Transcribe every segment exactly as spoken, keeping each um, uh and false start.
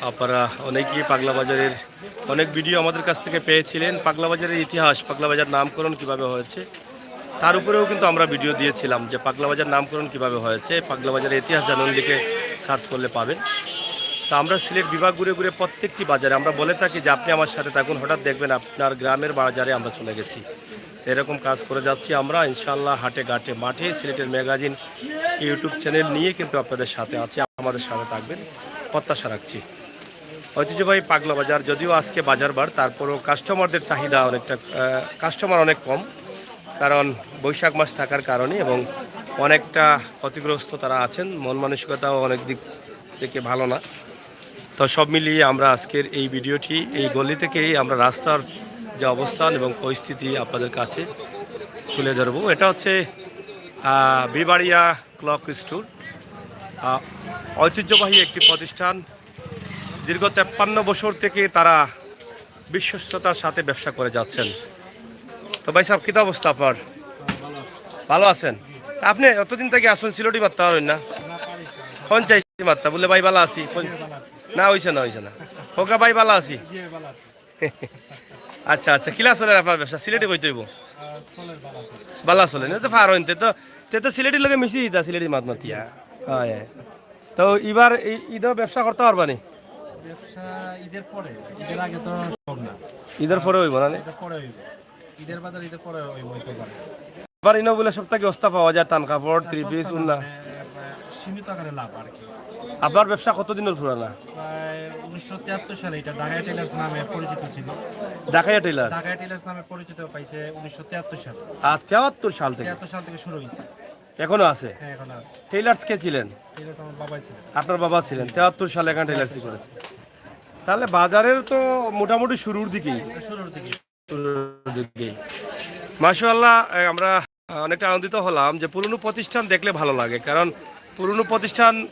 আপনারা অনেকেই পাগলা বাজারের অনেক ভিডিও আমাদের কাছ থেকে পেয়েছিলেন। পাগলা বাজারের ইতিহাস, পাগলা বাজার নামকরণ কিভাবে হয়েছে, তার উপরেও কিন্তু আমরা ভিডিও দিয়েছিলাম যে পাগলা বাজার নামকরণ কিভাবে হয়েছে। পাগলা বাজারের ইতিহাস জানুন লিখে সার্চ করলে পাবেন। তো আমরা সিলেট বিভাগ ঘুরে ঘুরে প্রত্যেকটি বাজারে আমরা বলে থাকি যে আপনি আমার সাথে থাকুন, হঠাৎ দেখবেন আপনার গ্রামের বাজারে আমরা চলে গেছি। তো এরকম কাজ করে যাচ্ছি আমরা, ইনশাআল্লাহ। হাটে ঘাটে মাঠে সিলেটের ম্যাগাজিন ইউটিউব চ্যানেল নিয়ে কিন্তু আপনাদের সাথে আছি, আমাদের সাথে থাকবেন, প্রত্যাশা রাখছি। ঐতিহ্যবাহী পাগলা বাজার, যদিও আজকে বাজার বার, তারপরও কাস্টমারদের চাহিদা অনেকটা, কাস্টমার অনেক কম, কারণ বৈশাখ মাস থাকার কারণে এবং অনেকটা ক্ষতিগ্রস্ত তারা আছেন, মন মানসিকতাও অনেক দিক থেকে ভালো না। তো সব মিলিয়ে আমরা আজকের এই ভিডিওটি এই গলি থেকেই আমরা রাস্তার যে অবস্থান এবং পরিস্থিতি আপনাদের কাছে তুলে ধরবো। এটা হচ্ছে আহ, বিবাড়িয়া ক্লক স্টোর, আহ, ঐতিহ্যবাহী একটি প্রতিষ্ঠান। দীর্ঘ তেপ্পান্ন বছর থেকে তারা বিশ্বস্ততার সাথে ব্যবসা করে যাচ্ছেন। তো ভাই সাহেব, কিতা অবস্থা আপনার? ভালো আছেন? আপনি এতদিন থেকে আসুন, সিলেটি মাততা পারইন না। কোন চাইছি মাততা? বলে, "ভাই, ভালো আছি।" কোন-, না, হইছে না, হইছে না। হোকা ভাই, ভালো আছি। আচ্ছা, আচ্ছা, কিলা চলের আপনার ব্যবসা? সিলেটি কইতে হইব। ভালা চলে, না তো ফার হইন, তে তো, তে তো সিলেটির লগে মিশি দিতা, সিলেটি মাত মাতিয়া। হয়, হয়। তো এবার এই ঈদও ব্যবসা করতা পারবা নি? ব্যবসা ঈদের পরে, ঈদের আগে তো সম্ভব না। ঈদের পরে হইব না নি? ঈদের পরে হইব। ঈদের বাজার ঈদের পরে হইব, হইতে পারে। আবার ইনো বলে সব থাকি অস্তা পাওয়া যায়, তান কাপড়, থ্রি পিস, উন্না। মানে, সীমিত আকারে লাভ আর কি। আপনার ব্যবসা কতদিনের পুরানা? প্রায় উনিশশো তিয়াত্তর সালে এটা ঢাকাইয়া টেইলার্স নামে পরিচিত ছিল। ঢাকাইয়া টেইলার্স? ঢাকাইয়া টেইলার্স নামে পরিচিত পাইছে উনিশশো তিয়াত্তর সালে। আর তিয়াত্তর সাল থেকে? তিয়াত্তর সাল থেকে শুরু হয়েছে। এখনো আছে? হ্যাঁ, এখনো আছে। টেইলার্স কে ছিলেন? টেইলার্স আমার বাবাই ছিলেন। আপনার বাবা ছিলেন, তিয়াত্তর সালে এখানে টেইলার্সি করেছে। তাহলে বাজারের তো মোটামুটি শুরুর দিকেই। শুরুর দিকে। শুরুর দিকেই। মাশাআল্লাহ, এ, আমরা, আহ, অনেকটা আনন্দিত হলাম যে পুরনো প্রতিষ্ঠান দেখলে ভালো লাগে, কারণ পুরনো প্রতিষ্ঠান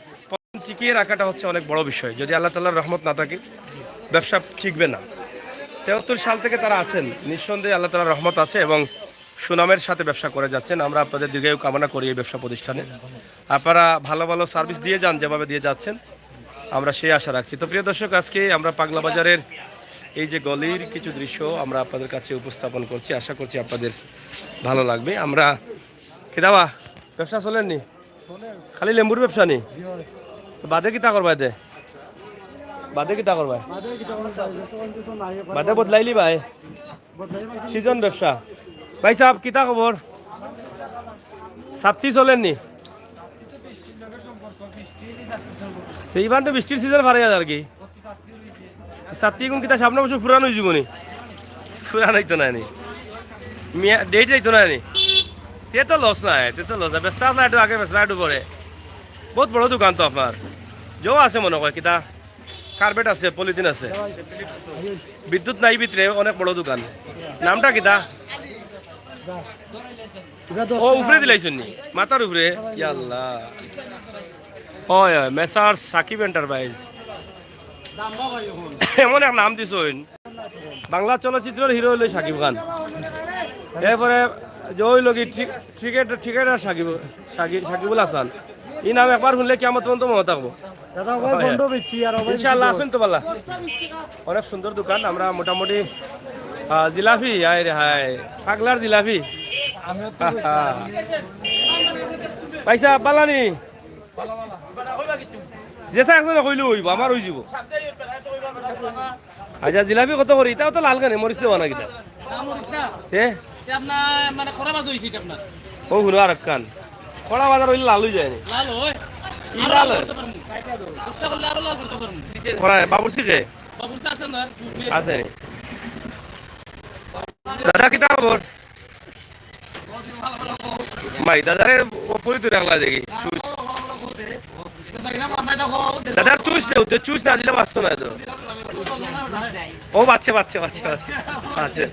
টিকিয়ে রাখাটা হচ্ছে অনেক বড় বিষয়। যদি আল্লাহ তাআলার রহমত না থাকে, ব্যবসা টিকবে না। তিয়াত্তর সাল থেকে তারা আছেন, নিঃসন্দেহে আল্লাহ তাআলার রহমত আছে এবং সুনামের সাথে ব্যবসা করে যাচ্ছেন। আমরা আপনাদের দীর্ঘায়ু কামনা করি এই ব্যবসা প্রতিষ্ঠানে। আপনারা ভালো ভালো সার্ভিস দিয়ে যান, যেভাবে দিয়ে যাচ্ছেন, আমরা সেই আশা রাখছি। তো প্রিয় দর্শক, আজকে আমরা পাগলা বাজারের এই যে গলির কিছু দৃশ্য আমরা আপনাদের কাছে উপস্থাপন করছি, আশা করছি আপনাদের ভালো লাগবে। আমরা, কিতা বা, ব্যবসা চলের নি? খালি লেম্বুর ব্যবসা নি? তো বাদে কিতা করবা এতে? বাদে কিতা করবা? বাদে বদলাইলি ভাই? সিজন ব্যবসা। ভাই সাহেব, কিতা খবর? ছাত্তি চলের নি? তো ইবার তো বৃষ্টির সিজন ফারাইয়া যার কি? ছাত্তি এখন কিতা সামনে বছর ফুরান হয়ে যাবো নি? ফুরান হইতো না নি। মিয়া, ডেট যাইতো না নি। তে তো লস নাই, তে তো লস নাই। ব্যস্ত আসলে একটু আগে, ব্যস্ত একটু পরে। বহুত বড় দোকান তো আপনার। জো আছে মনে হয়, কিতা? কার্পেট আছে, পলিথিন আছে। বিদ্যুৎ নাই ভিতরে, অনেক বড় দোকান। নামটা কিতা? ও, উপরে দিলাইছুন নি? মাথার উপরে? ইয়া আল্লাহ। হয়, হয়, মেসার্স সাকিব এন্টারপ্রাইজ। এমন এক নাম দিছইন। বাংলা চলচ্চিত্রের হিরো হইল সাকিব খান। এরপরে যে ওই লগি ঠিক, ঠিক, ঠিক সাকিব, সাকি-, সাকিবুল হাসান। এই নাম একবার শুনলে কিয়ামত পর্যন্ত মনে থাকবো। দাদা, ওই হয়, বন্ধ হয়। বেচছি আর ওই ইনশাআল্লাহ, বেচছি। আসুন তো বালা। অনেক সুন্দর দোকান। আমরা মোটামুটি, আহ, জিলাপি, হায় রে হায়, পাগলার জিলাপি। আমিও তো বেচছি। পয়সা বালানি। যে চা একজনে কইলে হইব, আমার হই যাব। আচ্ছা, জিলাপি কত করি? এটাও তো লাল কেনে, মরিচ দেওয়া না কিতা? না, মরিচ না। এ? এটা আপনার মানে খরা বাজ হইছে এটা আপনার। ও, হুনো আর কান। খরা বাজার হইলে লাল হয়ে যায় নি? লাল হয়। ই আরো লাল লাল হয়? করতে পারবো। চেষ্টা করলে আরো লাল করতে পারবো। খরা, বাবুর্চি কে? বাবুর্চি আছে না? আছে নি? দাদা, কিতা খবর? ভাই, দাদারে ও ফুরি তুই রাখলা দেখি, চুইস। দাদার চুইস দেও, তে চুইস না দিলে বাঁচতো না তো। ও বাঁচছে, বাঁচছে, বাঁচছে, বাঁচছে। আচ্ছা।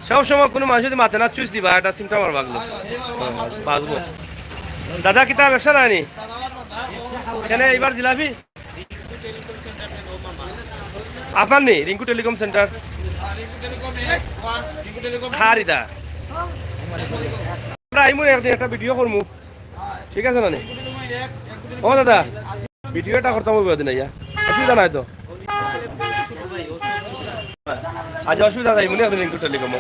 সব সময় কোনো মানুষ যদি মাতে না চুইস দিবা, এটা চিন্তা আমার বাগলো। বাঁচবো। দাদা, কিতা ব্যবসা নানি? কেনে এবার জিলাপি? আপনার নেই, রিঙ্কু টেলিকম সেন্টার? খারিদা। আমরা আইমু একদিন, একটা ভিডিও করমু। ঠিক আছে না নি? ও দাদা, ভিডিওটা করতাম ওই দিন আইয়া। অসুবিধা নাই তো? আচ্ছা, অসুবিধা নাই, মনে হয় একদিন একটু টেলিকমো।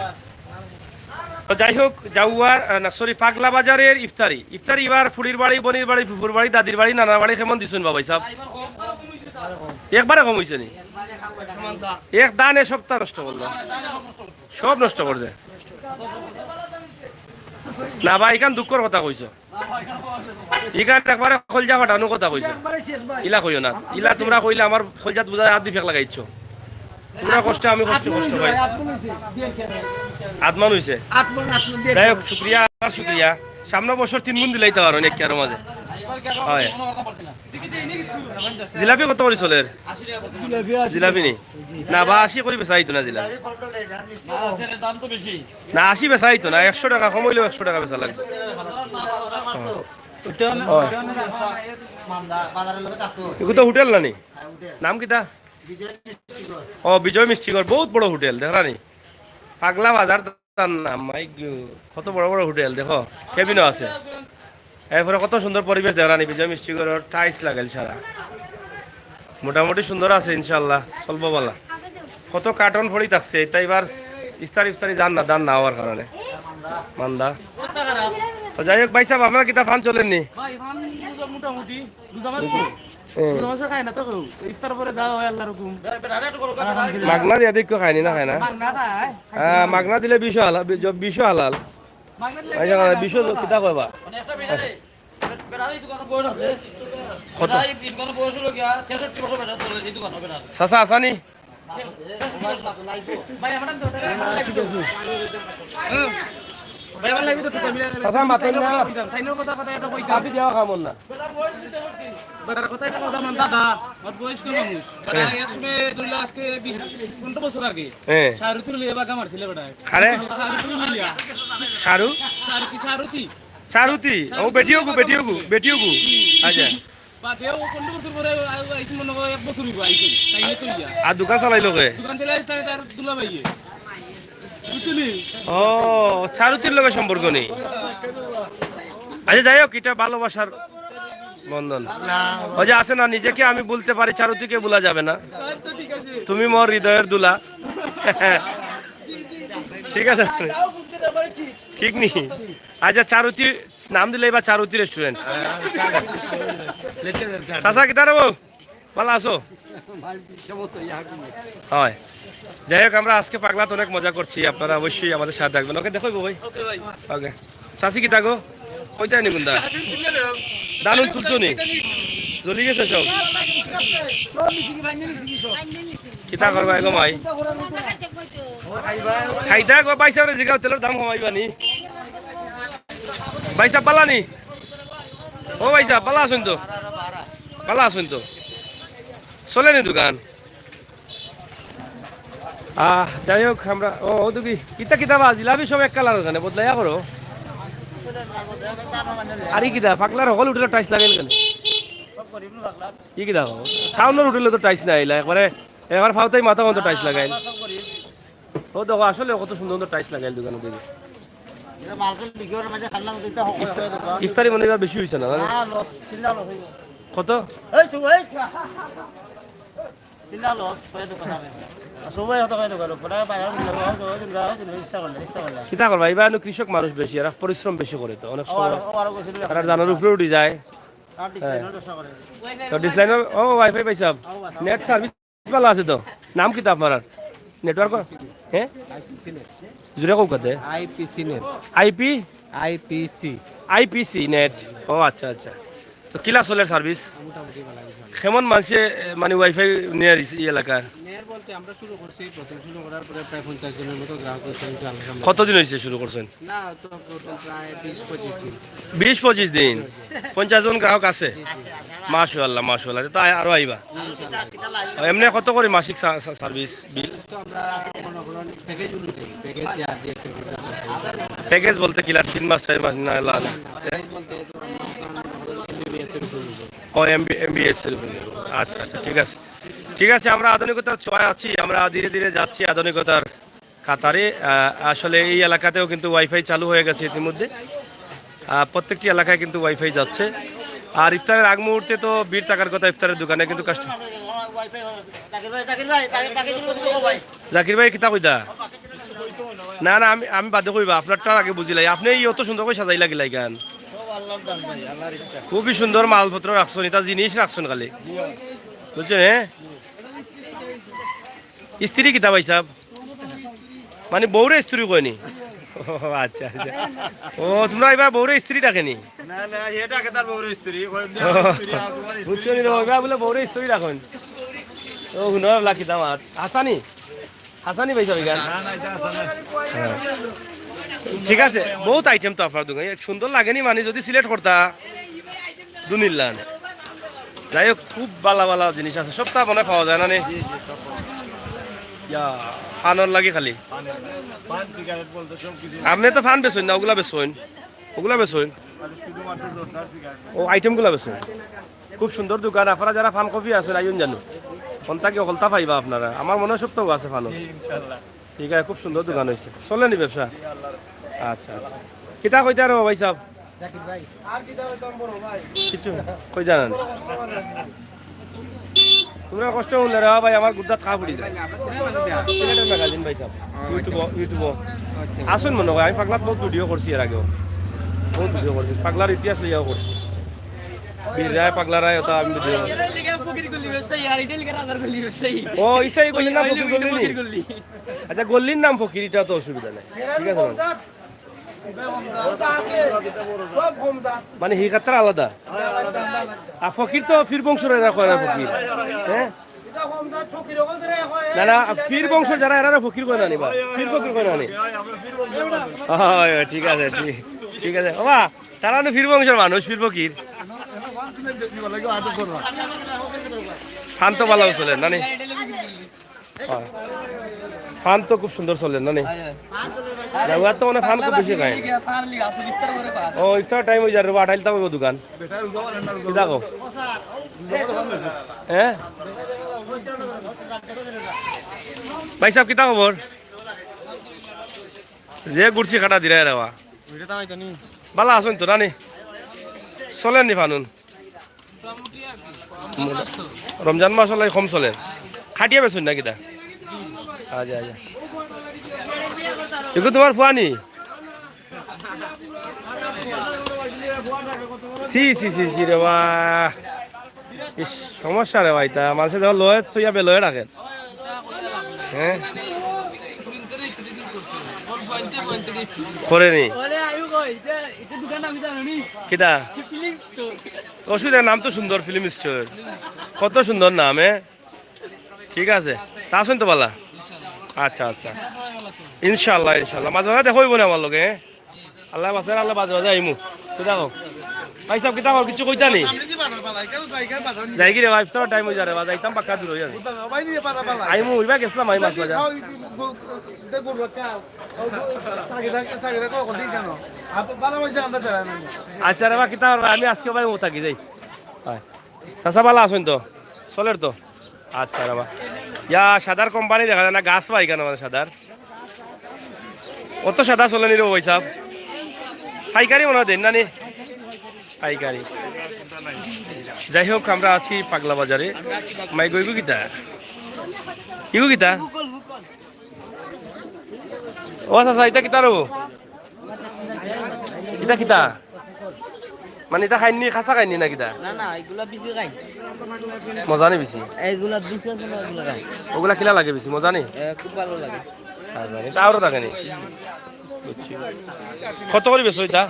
তো যাই হোক, জাউয়ার, আহ, না, সরি, পাগলা বাজারের ইফতারি। ইফতারি এবার ফুড়ির বাড়ি, বনির বাড়ি, ফুফুর বাড়ি, দাদির বাড়ি, নানার বাড়ি কেমন দিছইন বাবা সাব? একবারে কম অইছে নি? এক দানে সবটা নষ্ট করলো। সব নষ্ট করছে। না ভাই, ইখান দুঃখর কথা কইছো। ইখান একবারে কলজা ফাটানো কথা কইছো। ইলা কইও না। ইলা তুমরা কইলে আমার কলজাত বুঝা আত দি ফেক লাগাইছো। তুমরা কষ্টে আমি কষ্টে কষ্ট ভাই। আত মন অইছে। যাই হোক, শুক্রিয়া আর শুক্রিয়া। সামনে বছর তিন গুণ দিলাইতে পারো নেক্সট ইয়ারের মাঝে। হয়। জিলাপি কত করি চলের? জিলাপি নি? না বা, আশি করি বেচা অইতো না জিলাপি। না, আশি বেচা অইতো না, একশো টাকা কম অইলেও একশো টাকা বেচা লাগবো। অয়। এগু তো হোটেল না নি? নাম কিতা? ও, বিজয় মিষ্টিঘর, বউত বড় হোটেল, দেখরা নি? পাগলা বাজার তার নাম, মাই গো, কত বড় বড় হোটেল, দেখো, কেবিনও আছে। এরপরে কত সুন্দর পরিবেশ দেখরা নি, বিজয় মিষ্টিঘরর টাইলস লাগাইল সারা। মোটামুটি সুন্দর আছে, ইনশাআল্লাহ, চলবো বালা। কত কার্টন পড়ি থাকছে, তাই এবার ইস্তার ইফতারি যার না, দান না হওয়ার কারণে। মান্দা। তো যাই হোক, ভাই সাহেব, আপনার কিতা ফান চলেননি? ভাই, ফান মোটামুটি। রোজা মাস তো। হুম। রোজা মাসে খায় না তো কেউ। ইফতার পরে দেওয়া হয় আল্লাহর হুকুম। মাগনা দিয়া দেখো খায়নি না খায় না? মাগনা খায়। হ্যাঁ, মাগনা দিলে বিষ হালাল, বি-, বিষ হালাল। মাগনা দিলে আচ্ছা, বিষ হালাল। বিষ কিতা কয় বা? মানে একটা বেটা রে, বেটার এই দোকানে বয়স আছে। কত? বেটার এই দোকানে বয়স হলো গিয়া ছেষট্টি বছর বেটা চলে এই দোকানে বেটার। চাচা আছানি? চাচা, মাতেন না। আপনি দেওয়া খামন না। বেটার কথা একটা কথা মান দাদা, আমার বয়স্ক মানুষ। বেটা এক সময় ধরলে আজকে বিশ, পনেরো বছর আগে হ্যাঁ। শাহরুতির লইয়া বাগা মারছিল বেটা। খারে? শাহরুতির লইয়া। শাহরু? শাহরুতি, শাহরুতি। শাহরুতি? ও বেটিওগু, বেটিওগু, বেটিওগু। আচ্ছা। বাদে ও পনেরো বছর পরে আ-, আইছে মনে হয় এক বছর হইব আইছে। তাই নিয়ে তো ইয়া। আর দোকান চালাইলো কে? দোকান চালাই তার, তার দুলা ভাইয়ে। বুঝলি? ও, শাহরুতির লগে সম্পর্ক নেই। আচ্ছা, যাই হোক, এটা ভালোবাসার বন্ধন। ওই যে আছে না, নিজেকে আমি ভুলতে পারি, শাহরুতিকে ভুলা যাবে না। তার তো ঠিক আছে। তুমি মোর হৃদয়ের দুলা। ঠিক আছে? ঠিক নি? আচ্ছা, শাহরুতি নাম দিলে এবার শাহরুতি রেস্টুরেন্ট। চাচা, কিতা রে বউ? ভালা আছো? হয়। যাই হোক, আমরা আজকে পাগলাত অনেক মজা করছি, আপনারা অবশ্যই আমাদের সাথে থাকবেন। ওকে, দেখো ভাই। ওকে ভাই। ওকে। চাচি কিতা গো? কইতা নি গুন্দা? দানুন তুলছো নি? জ্বলি গেছে সব। কিতা করবা এগো মাই? খাইতা গো, পয়সা করে জিগাও, তেলর দাম কমাইবা নি? ভাই সাহেব, ভালা নি? ও ভাই সাহেব, ভালা আছইন তো? ভালা আছইন তো? চলে নি দোকান? আহ, যাই হোক, আমরা, ও, ও দেখি, কিতা কিতা বা, জিলাপি সব এক কালার ওখানে, বদলাইয়া করো। আর ই কিতা, পাগলার হকল হোটেলো টাইলস লাগাইল কেনে? ই কিতা, টাউনর হোটেলো তো টাইলস নাই, একবারে, একবার ফাউতাই মাথা মতো টাইলস লাগাইল। ও দেখো, আসলে কত সুন্দর সুন্দর টাইলস লাগাইল দোকানো দেখি। এটা মালকে লিখে ওর মাঝে খাল্লা মতো এটা হকল হয়ে দোকান। ইফতারি মনে হয় এবার বেশি হইছে না, না? না, লস, চিল্লা লস হইব। কত? এই চুপ, এই। চিল্লা লস হয়ে দোকান আর। আর সবাই হয়তো হয়ে দোকান, ওপরে বাজার মিলে হয়তো হয়তো না, হয়তো না, চেষ্টা করলে, চেষ্টা করলে। কিতা করবা? এবার এনো কৃষক মানুষ বেশি, এরা পরিশ্রম বেশি করে তো, অনেক ও সময় আরো, ও আরো গেছিল। তারা জানোর উপরে উঠি যায়। আর ডিসলাইনও ব্যবসা করে। তো ডিসলাইনও, ও, ওয়াইফাই পাইছাম। নেট সার্ভিস ভালা আছে তো। নাম কিতা আপনার? নেটওয়ার্ক? হ্যাঁ? জুরে কও কাতে? IPC net. IP? IPC. IPC net. ও আচ্ছা, আচ্ছা। তো কিলা চলের সার্ভিস? মোটামুটি ভালা কিছু। কেমন মানষে, এ, মানে ওয়াইফাই নেয়ার ই এলাকার? নেয়ার বলতে আমরা শুরু করছি, প্রথম শুরু করার পরে প্রায় পঞ্চাশ জনের মতো গ্রাহক হয়েছে, ইনশাআল্লাহ। কতদিন হইছে শুরু করছেন? না, তো টোটাল প্রায় বিশ পঁচিশ দিন। বিশ পঁচিশ দিন? পঞ্চাশ জন গ্রাহক আছে? মাশাআল্লাহ, মাশাআল্লাহ। তো আ-, আরো আইবা? এমনি কত করি মাসিক সা-, সা-, সার্ভিস বিল? তো আমরা মনে করুন প্যাকেজ অনুযায়ী, প্যাকেজ চার্জ একটা প্যাকেজ আছে। প্যাকেজ বলতে কিলা? তিন মাস, চার মাস না, না, না। প্যাকেজ বলতে তো আমরা এমবিবিএস এর উপরে নিব। ও, এমবি-, এমবিবিএস এর উপরে নিব। আচ্ছা, আচ্ছা, ঠিক আছে। ঠিক আছে, আমরা আধুনিকতার ছোঁয়ায় আছি, আমরা ধীরে ধীরে যাচ্ছি আধুনিকতার কাতারে। আহ, আসলে এই এলাকাতেও কিন্তু ওয়াইফাই চালু হয়ে গেছে ইতিমধ্যে। আহ, প্রত্যেকটি এলাকায় কিন্তু ওয়াইফাই যাচ্ছে। আর ইফতারের আগ মুহূর্তে তো ভিড় থাকার কথা ইফতারের দোকানে, কিন্তু কাস্ট-, জাকির ভাই, জাকির ভাই, বাকি, বাকি জিনিস তো ভাই। জাকির ভাই, কিতা কইতা? না, না, আমি, আমি বাদে কইবা, আপনারটা আগে বুঝিলাই। আপনে ই অত সুন্দর করি সাজাইলা কিলা ইখান। খুবই সুন্দর মালপত্র রাখছইন, ইতা জিনিস রাখছইন খালি। বুঝছইন, হ্যাঁ? ইস্ত্রি কিতা ভাইসাব? মানে বউরে ইস্ত্রি কয়নি? ও আচ্ছা, আচ্ছা। ও, তুমরা ইবা বউরে ইস্ত্রি ডাকেনি? না, না, ইটা আগে তার বউরে ইস্ত্রি, কয়, না, ইস্ত্রি, আর তোমার ইস্ত্রি বুঝছো নি রে, ইবা বুলে বউরে ইস্ত্রি ডাকইন। ও, হুনো, লাকি দামাত। হাসানি? হাসানি ভাইসাব ইখান? না, না, ইটা হাসানি। হ্যাঁ। ঠিক আছে, বহুত আইটেম তো আপনার দোকানে। সুন্দর লাগেনি মানে যদি সিলেক্ট করতা, দুনিল্লান। যাই হোক, খুব বালা বালা জিনিস আছে, সবতা মনে পাওয়া যায় না নি? ইয়া, পানর লাগি খালি। পান, সিগারেট বলতে সব কিছু। আপনে তো পান বেচইন না, ওগুলা বেচইন, ওগুলা বেচইন। মানে শুধুমাত্র জর্দা সিগারেট। ও, আইটেমগুলা বেচইন। খুব সুন্দর দোকান। আপনারা যারা পান কফি আছইন, আইন জানো, অন থাকি হকলতা পাইবা আপনারা। আমার মনে হয় সবতাউ আছে পানর। ইনশাআল্লাহ। ঠিক আছে, খুব সুন্দর দোকান অইছে। চলেনি ব্যবসা? আচ্ছা, আচ্ছা। কিতা কইতা আরো ভাইসাব? জাকির ভাই। আর কিতা কইতাম বড় ভাই? কিছু কইতা না। তুমরা কষ্ট হুনলে রে ভাই, আমার গুদ্দাত খা পড়ি যায়। সিলেটের ম্যাগাজিন ভাইসাব। YouTube, YouTube। আছইন মনে হয়, আমি পাগলাত বহুত ভিডিও করছি এর আগেও। বহুত ভিডিও করছি। পাগলার ইতিহাস লইয়াও করছি। বীর রায়, পাগলা রায়, ওটা আমি ভিডিও করছি। ইটার লেগে ফকির গলি ব্যবসায়ী, আর ইটার লেগে রাজার গলি ব্যবসায়ী। ও, ইসাই গলি না, ওই ফকির গলি নি? ফকির গলি। আচ্ছা, গল্লির নাম ফকির, ইটা তো অসুবিধা নাই। ঠিক আছে, মানে। মানে, হি খাত্তার আলাদা। আর ফকির তো পীর বংশর এরা কয় না ফকির। হ্যাঁ? না, না, পীর বংশ যারা, এরারে ফকির কয় না নি বা? পীর ফকির কয় না নি? হয়, হয়, ঠিক আছে, ঠিক, ঠিক আছে। ওবা, তারা নু পীর বংশর মানুষ, পীর ফকির। পান তো বালা চলের না নি? হয়। পান তো খুব সুন্দর চলের না নি? না, ওরা তো মানে পান খুব বেশি খায়। ও, ইফতার টাইম অই যার রে বা, আটাইলতা অইবো দোকান। কিতা কও? হ্যাঁ? ভাইসাব, কিতা খবর? যে গুরছি কাটা দিরায় রে বা। বালা আছইন তো না নি? চলের নি পান-উন? রমজান মাস অইলে কম চলের। খাটিয়া বেচইন না কিতা? আচ্ছা, আচ্ছা। ইগু তুমার ফুয়া নি? ছি, ছি, ছি, ছি রে বা। ইস, সমস্যা রে বা, ইতা মানষে দেখো লয়ে থইয়া বেলয়ে রাখের। হ্যাঁ? করে নি? কিতা? অসুবিধা, নাম তো সুন্দর, ফিল্ম স্টোর। কত সুন্দর নাম, এ? ঠিক আছে। তা আছইন তো বালা? আচ্ছা, আচ্ছা। ইনশাআল্লাহ, ইনশাআল্লাহ। মাঝে মাঝে দেখা অইবো নি আমার লগে, হ্যাঁ? আল্লায় বাচাইলে, আল্লায় বাচাইলে আইমু। কিতা কও? ভাইসাব, কিতা কও? কিচ্ছু কইতা নি? যাইগি রে বা, ইফতারর টাইম অই যার রে বা, যাইতাম পাক্কা দূর অই যার। আইমু, ইবার গেছলাম আমি মাছ বাজার। আচ্ছা রে বা, কিতা করবা? আমি আজকে ভাই ও থাকি যাই। হয়। চাচা বালা আছইন তো? চলের তো? আচ্ছা রে বা। ইয়া, সাদার কোম্পানি দেখা যায় না, গাছ বা ইখান মানে সাদার। অত সাদা চলেনি রে বা ভাইসাব। পাইকারি মনে হয় দেইন না নি? পাইকারি। যাই হোক, আমরা আছি পাগলা বাজারে। মাই গো, ইগু কিতা? ইগু কিতা? ও চাচা, ইতা কিতা রে বা? ইতা কিতা? মানে ইতা খাইন নি, খাসা খাইন নি না কিতা? না, না, ইগুলা বেশি খাই। মজা নি বেশি? ইগুলা বেশি আছে না, ইগুলা খাই। ওগুলা কিলা লাগে বেশি? মজা নি? এ, খুব ভালো লাগে। আচ্ছা, ইতা আরো থাকে নি? বুঝছি। কত করি বেচো ইতা?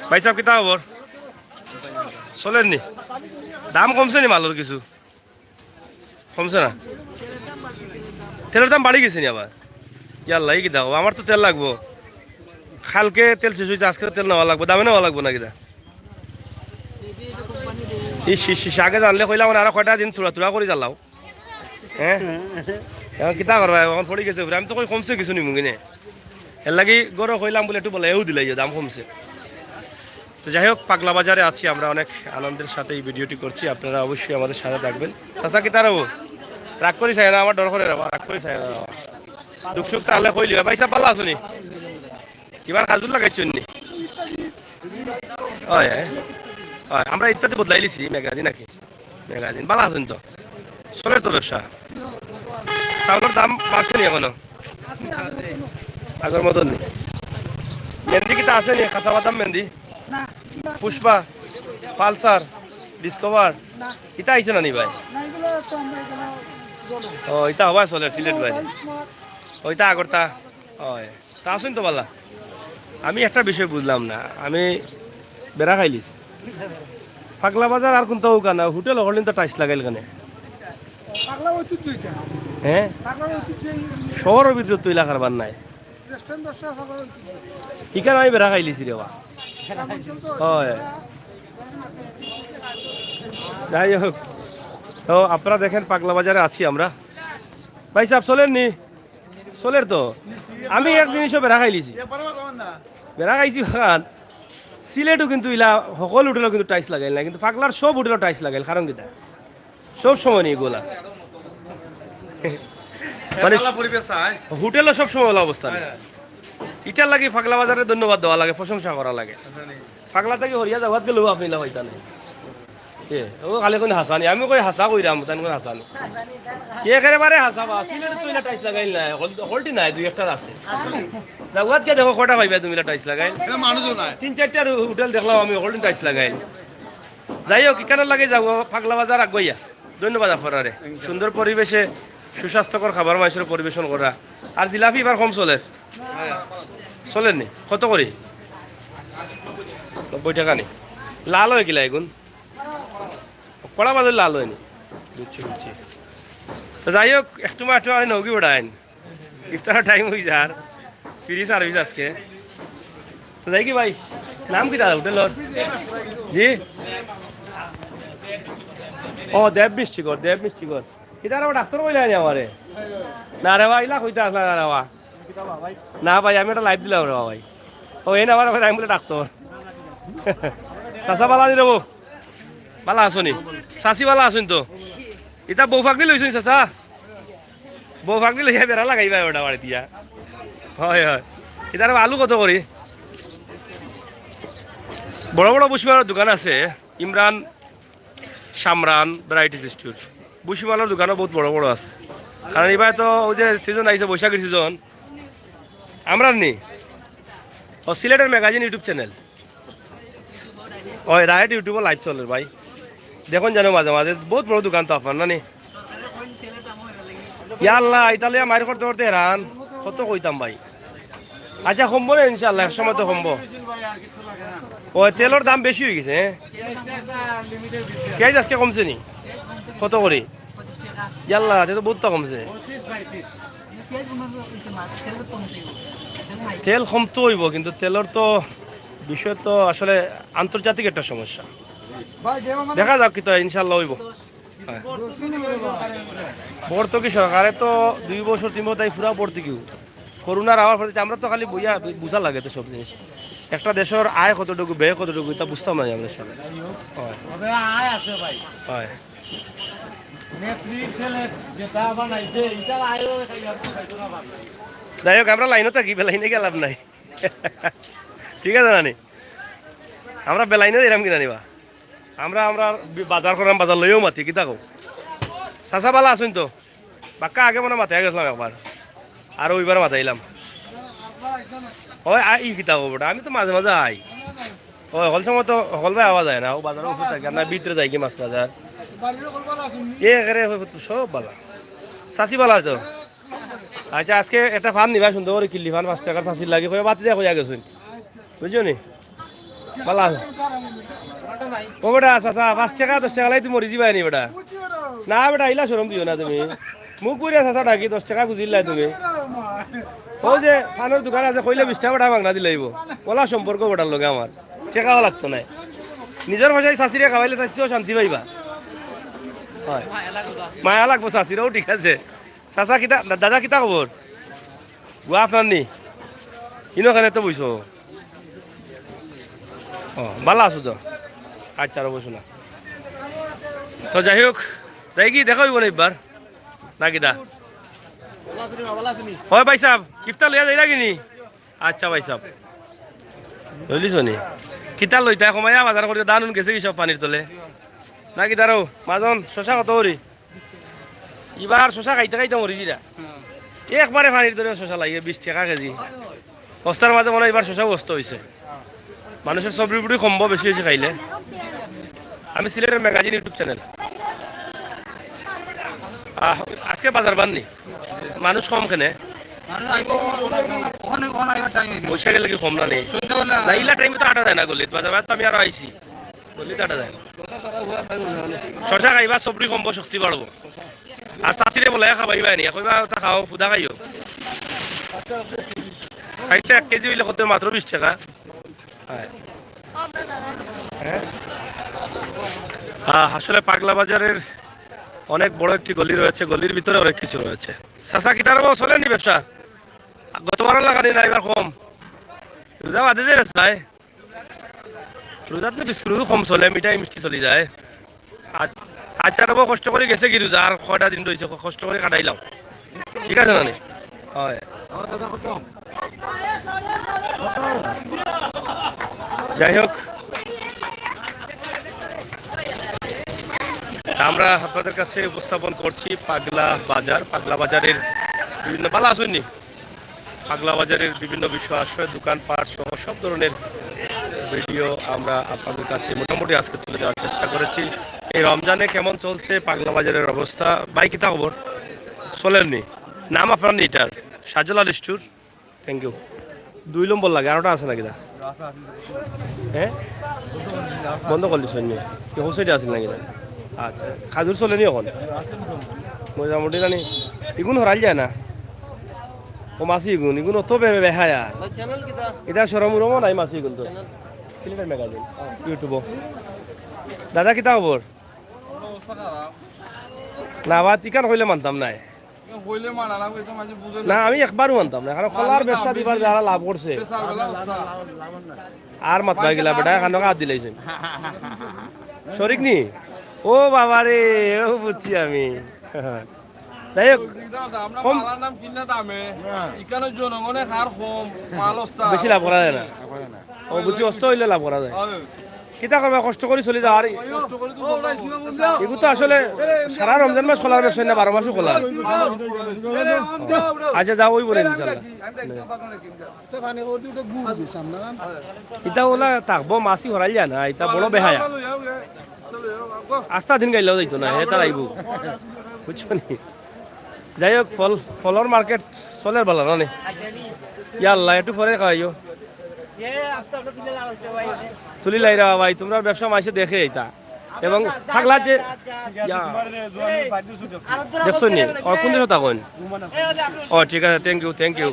ভাইসাব, কিতা খবর? চলের নি? দাম কমছে নি মালর কিছু? কমছে না? তেলর দাম বাড়ি গেছে নি আবার? ইয়াল্লা, ই কিতা কও? আমার তো তেল লাগবো। কালকে তেল শেষ অইছে, আজকে তেল নেওয়া লাগবো। দামে নেওয়া লাগবো না কিতা? ইস, ইস, ইস, আগে জানলে কইলাম না, আরো কয়টা দিন থুড়া থুড়া করি জ্বালাও। হ্যাঁ? এখন কিতা করবা? এখন পড়ি গেছে উপরে। আমি তো কই কমছে কিছু নিমু কিনে। এর লাগি গরো কইলাম বলে একটু বলে, এও দিলাই, দাম কমছে। তো যাই হোক, পাগলা বাজারে আছি আমরা, অনেক আনন্দের সাথে এই ভিডিওটি করছি। আপনারা অবশ্যই আমাদের সাথে থাকবেন। চাচা, কিতা রে বা? রাগ করি চাই না, আমার ডর করে রে বা, রাগ করি চাই না রে বা। দুখ সুখ তাইলে কইলিবা। ভাইসাব, বালা আছো নি? ইবার খাজুর লাগাইছইন নি? অয়, অয়। অয়, আমরা ইত্যাদি বদলাইলিছি, ম্যাগাজিন নাকি? ম্যাগাজিন, ভালা আছইন তো? চলের তো ব্যবসা? চাউলর দাম বাড়ছে নি এখনো? আগর মতন নি? মেহেন্দি কিতা আছে নি? কাঁচা বাদাম মেহেন্দি? না, পুষ্পা, পালসার, ডিসকভার, না। ইতা আইছে না নি ভাই? না, এগুলো তো আমরা এগুলো ও, ইতা হবায় চলের সিলেট ভাই। ওইটা আগরতা। অয়। তা আছইন তো ভালা? আমি একটা বিষয় বুঝলাম না, আমি বেড়া খাইলিছি। পাগলা বাজার আর কুনতা অউকা না, হোটেল অকলদিন তো টাইলস লাগাইল কেনে? পাগলা ঐতিহ্য এটা। হ্যাঁ? পাগলা ঐতিহ্য এই শহরর ভিতরে তো ইলা কারবার নাই। রেস্টুরেন্ট ব্যবসা পাগলা ঐতিহ্য। ইখান আমি বেড়া খাইলিছি রে বা। গ্রামাঞ্চল তো অয়। যাই হোক, তো আপনারা দেখেন পাগলা বাজারে আছি আমরা। ভাই সাহেব, চলের নি? চলের তো। আমি এক জিনিসও বেড়া খাইলিছি। বেড়া খাইছি বাগান। সিলেটও কিন্তু ইলা হকল হোটেলো কিন্তু টাইলস লাগাইল না, কিন্তু পাগলার সব হোটেলো টাইলস লাগাইল, কারণ কিতা? সব সময় নি ইগুলা। মানে ভালা পরিবেশ চায়। হোটেলো সব সময় ভালা অবস্থা নি। হ্যাঁ। ইটার লাগি পাগলা বাজারে ধন্যবাদ দেওয়া লাগে, প্রশংসা করা লাগে। পাগলা থাকি হরিয়া যাওয়াত গেলেও আপনি ইলা পাইতা নায়। এ, ও খালি কইন হাসানি, আমি কই হাসা কইরাম, তাইন কইন হাসানি। একেবারে হাসা বা, সিলেটে তো ইলা টাইলস লাগাইল না, হকলদি নাই, দুই একটা আছে। যাওয়াত গিয়া দেখো কয়টা পাইবা তুমি ইলা টাইলস লাগাইল। মানুষও নাই। তিন চাইরটা হোটেল দেখলাম আমি, হকলদি টাইলস লাগাইল। যাই হোক, ইখানর লাগি যাও, পাগলা বাজার আগুয়াইয়া। ধন্যবাদ আপনারারে। সুন্দর পরিবেশে সুস্বাস্থ্যকর খাবার মানষরে পরিবেশন করা। আর জিলাপি ইবার কম চলের। চলের নি? কত করি? নব্বই টেকা নি? লাল অয় কিলা এগুন? কড়া বাজার লাল অয় নি? বুঝছি, বুঝছি। তো যাই হোক, একটু মাত্র আর নৌকি উড়াইন। ইফতারর টাইম অই যার। ফ্রি সার্ভিস আজকে। তো যাই কি ভাই? নাম কিতা হোটেলর? জি? ও, দেব মিষ্টিঘর, দেব মিষ্টিঘর। ইতার আবার ডাক্তার কইলা নি আমারে? না রে বা, ইলা কইতা আছলা না রে বা। না ভাই, আমি একটা লাইভ দিলাম রে বা ভাই। ও, এই না আমার ভাই, আমি বলে ডাক্তার। চাচা ভালা নি রে বা? ভালা আছো নি? চাচি ভালা আছইন তো? ইতা বউ পাগলি লইছইন চাচা? বউ পাগলি লইয়া বেড়া লাগাইবা ওটা বাড়িত গিয়া। অয়, অয়। ইতার আলু কত করি? বড় বড় বুসিমালর দোকান আছে, ইমরান, সামরান, ভ্যারাইটিস স্টোর। বুসিমালর দোকানও বউত বড় বড় আছে। কারণ ইবার তো অউ যে সিজন আইছে, বৈশাখর সিজন। আমরার নি? ও, সিলেটের ম্যাগাজিন YouTube চ্যানেল। অয়, রাইট, YouTube-ও লাইভ চলের ভাই। দেখইন যেন মাঝে মাঝে, বউত বড় দোকান তো আপনার, না নি? ইয়া আল্লাহ, ইতা লইয়া মাইর করতে করতে হেরান। কত কইতাম ভাই। আচ্ছা, কমবো না ইনশাআল্লাহ, এক সময় তো কমবো। অয়, তেলর দাম বেশি অই গেছে, হ্যাঁ? পিয়াজ আজকে কমছে নি? কত করি? ইয়া আল্লাহ, তে তো বউততা কমছে। তেল কমতো অইবো, কিন্তু তেলর তো বিষয় তো আসলে আন্তর্জাতিক একটা সমস্যা। দেখা যাউক কিতা অয়, ইনশাআল্লাহ অইবো। অয়। ভর্তুকি সরকারে তো দুই বছর, তিন বছর তাই পুরা ভর্তুকি। করোনার আওয়ার পরে আমরা তো খালি বইয়া বুঝা লাগে তো সব জিনিস। একটা দেশর আয় কতটুকু, ব্যয় কতটুকু, ইতা বুঝতাম না আমরা সব। অয়। তবে আয় আছে ভাই। অয়। নেত্রীর ছেলে যেটা বানাইছে, ইটার আয়ও খাইয়া খাইতো না ভাত। যাই হোক, আমরা লাইনো থাকি, বেলাইনে গেলাম নাই। ঠিক আছে নানি? আমরা বেলাইনে যাইরাম কিনা নিবা? আমরা, আমরা বি-, বাজার করাম, বাজার লইয়াও মাতি, কিতা কও? চাচা ভালা আছইন তো? বাক্কা আগে মনে মাতিয়া গেছিলাম একবার, আর অউ ইবার মাতাইলাম। অয়, আ, ই কিতা কও বেটা, আমি তো মাঝে মাঝে আই। অয়, হকল সময় তো হকল ভাই আওয়া যায় না, অউ বাজারর উপরে থাকি, আমরা ভিতরে যাই কি মাছ বাজার। এ, একেবারে সব ভালা। চাচি ভালা তো? আচ্ছা, আজকে একটা পান নিবা, সুন্দর করি কিল্লি পান, পাঁচ টেকার চাচির লাগি, কইয়া বাতি দিয়া কইয়া গেছইন। বুঝছো নি? ভালা আছো? ও বেটা, চাচা, পাঁচ টেকা, দশ টেকা লাই তুমি মরি যিবায় নি বেটা। না বেটা, ইলা শরম দিও না তুমি। মুখ করিয়া চাচা ডাকি, দশ টেকা খুজিলাই তুমি। অউ যে পানর দোকান আছে, কইলে বিশ টেকা বেটা মাগনা দিলাইবো। অলা সম্পর্ক বেটার লগে আমার। টেকাও লাগতো নায়। নিজর পয়সায় চাচিরে খাওয়াইলে চাচিও শান্তি পাইবা। অয়। মায়া লাগবো চাচিরও, ঠিক আছে। চাচা কিতা, দা-, দাদা কিতা খবর? গুয়া আপনার নি? ইনো কেনে তো বইছো? ও, ভালা আছো তো? আচ্ছা, আর বসো না। তো যাই হোক, যাই কি দেখা অইবো না ইবার? না কিতা? অয় ভাই সাহেব, ইফতার লইয়া যাইরা কিনি? আচ্ছা ভাই সাহেব। বুঝলিছো নি? কিতা লইতা কমাইয়া বাজার করিও, ধান উন গেছে কি সব পানির তলে? না কিতা রো, মাজন, শশা কত করি? ইবার শশা খাইতে খাইতে মরি যিরা। একবারে পানির তলে শশা লাগে, বিশ টেকা কেজি। বস্তার মাঝে মনে হয় ইবার শশা বস্তা অইছে। মানুষের সবরি বুড়ি কমবো বেশি বেশি খাইলে। আমি সিলেটের ম্যাগাজিন YouTube চ্যানেল। আহ, আজকে বাজার বাদ নি, মানুষ কম কেনে। মানুষ আইবো, ওখানে, ওখানে আইবার টাইম অইছে। বৈশাখের লাগি কম না নি? সন্ধ্যাবেলা। না, ইলা টাইমে তো আটা যায় না গলিত, বাজার বাদ তো আমি আরো আইছি। গলিত আটা যায় না। শশা খাইবা, সবরি কমবো, শক্তি বাড়বো। আর চাচিরে বলে খাবাইবা নি, কইবা, "ওটা খাও, ফুদা খাইও।" ষাইটটা এক কেজি অইলে কত? মাত্র বিশ টেকা। হ্যাঁ। হ্যাঁ? আহ, আসলে পাগলা বাজারের অনেক বড় একটি গলি রয়েছে, গলির ভিতরে অনেক কিছু রয়েছে। চাচা, কিতার অবস্থা, চলেনি ব্যবসা? গতবারও লাগানি না, এবার কম। রোজা বাদে যে বেচা যায়। রোজাত তো বিস্কুট কম চলে, মিঠাই মিষ্টি চলি যায়। আজ, আচ্ছা, রব, কষ্ট করি গেছে কি রোজা, আর কয়টা দিন রইছে, ক-, কষ্ট করি কাটাইলাম। ঠিক আছে না নি? হয়। যাই হোক, আমরা আপনাদের কাছে উপস্থাপন করছি পাগলা বাজার। পাগলা বাজারের বিভিন্ন, ভালা আছইন নি? পাগলা বাজারের বিভিন্ন বিষয়, আশ্রয়, দোকানপাট সহ সব ধরনের ভিডিও আমরা আপনাদের কাছে মোটামুটি আজকে তুলে দেওয়ার চেষ্টা করেছি। এই রমজানে কেমন চলছে পাগলা বাজারের অবস্থা? ভাই, কিতা খবর? চলের নি? নাম আপনার নি ইটার? Sajal Ali store. Thank you. দুই নম্বর লাগে, আরোটা আছে নাকি দা? হ্যাঁ, বন্ধ করি দিছইন নি? কি হোসেটি আছিল নাকি দা? আচ্ছা, খাজুর চলেনি অখন? মোটামুটি জানি। ইগুন হরাইল যায় না। ও মাসি ইগুন, ইগুন অত বে-, বে-, বেহায়া। ভাই, চ্যানেল কিতা? ইতা শরম উরমও নাই মাসি ইগুন তো। চ্যানেল। সিলেটের ম্যাগাজিন, YouTube-ও। দাদা, কিতা খবর? অবস্থা খারাপ। না, বাদ ইখান কইলে মানতাম নায়। ইখান কইলে মানা না, কইতে মাঝে বুঝে না, না। আমি একবারও মানতাম না। কারণ খোলার মানলে তো ব্যবসা আমি দিবার বেশি যারা লাভ করছে। বেচার বেলা অবস্থা। আর মাত্র গিলা বেটা, এখানো হাত দিলাইছেন। শরিক নি? ও বাবা রে, ও বুঝছি আমি। যাই হোক, আমরা কম। মালার নাম কিনা দামে, হ্যাঁ। ইখানো জনগণে খার কম, মাল অস্তা। বেশি লাভ করা যায় না। ও বুঝছি, অস্তা অইলে লাভ করা যায়। হয়। কিতা করবা, কষ্ট করি চলি যাওয়ার। কষ্ট করি তো চলবো। এগু তো আসলে সারা রমজান মাস খোলার ব্যবসা না, বারো মাসও খোলা। আচ্ছা, যাও, ওই বলে ইনশাল্লাহ। ইতা ওলা থাকবো, মাসি হরাইল যায় না, ইতা বড় বেহায়া। আস্তা দিন গাইলেও যাইতো না, হে তার আইবো। বুঝছো নি? যাই হোক, ফল, ফলর মার্কেট চলের বালা না নি? ইয়া আল্লাহ, একটু পরে খাওয়াইও। তুলি লাইরা ভাই, তোমরা ব্যবসা মাইসে দেখে ইতা। এবং থাকলা যে, ইয়া। দেখছো নি? ও, কোন দেশে থাকইন? ও, ঠিক আছে, thank you, thank you।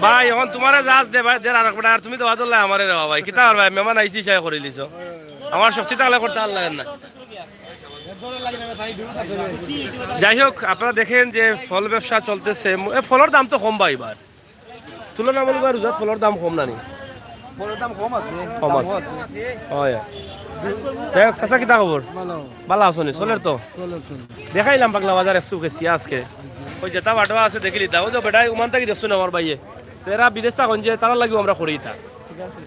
ভাই, অখন তোমারে জাজ দে ভাই, দের আরেক বেটা, আর তুমি দেওয়া দল্লাই আমারে রে ভাই। কিতা আর ভাই, মেহমান আইছি, চাই করি লিছো। আমার শক্তি থাকলে করতে পারলাম না। যাই হোক, আপনারা দেখেন যে ফল ব্যবসা চলতেছে। এ, ফলর দাম তো কম ভাই এবার। তুলনামূলক রোজাত ফলর দাম কম না নি? ফলর দাম কম আছে। কম আছে। হয়। যাই হোক, চাচা, কিতা খবর? ভালো। ভালা আছো নি? চলের তো? চলের, চলের। দেখাইলাম পাগলা বাজার একশো কেসিয়া আজকে। ওই যেটা বাটোয়া আছে দেখিলি তা। ওই তো বেটায় উমান থাকি দেখছো না আমার ভাইয়ে। তো এরা বিদেশ থাকইন যে তারার লাগিও আমরা করি ইতা।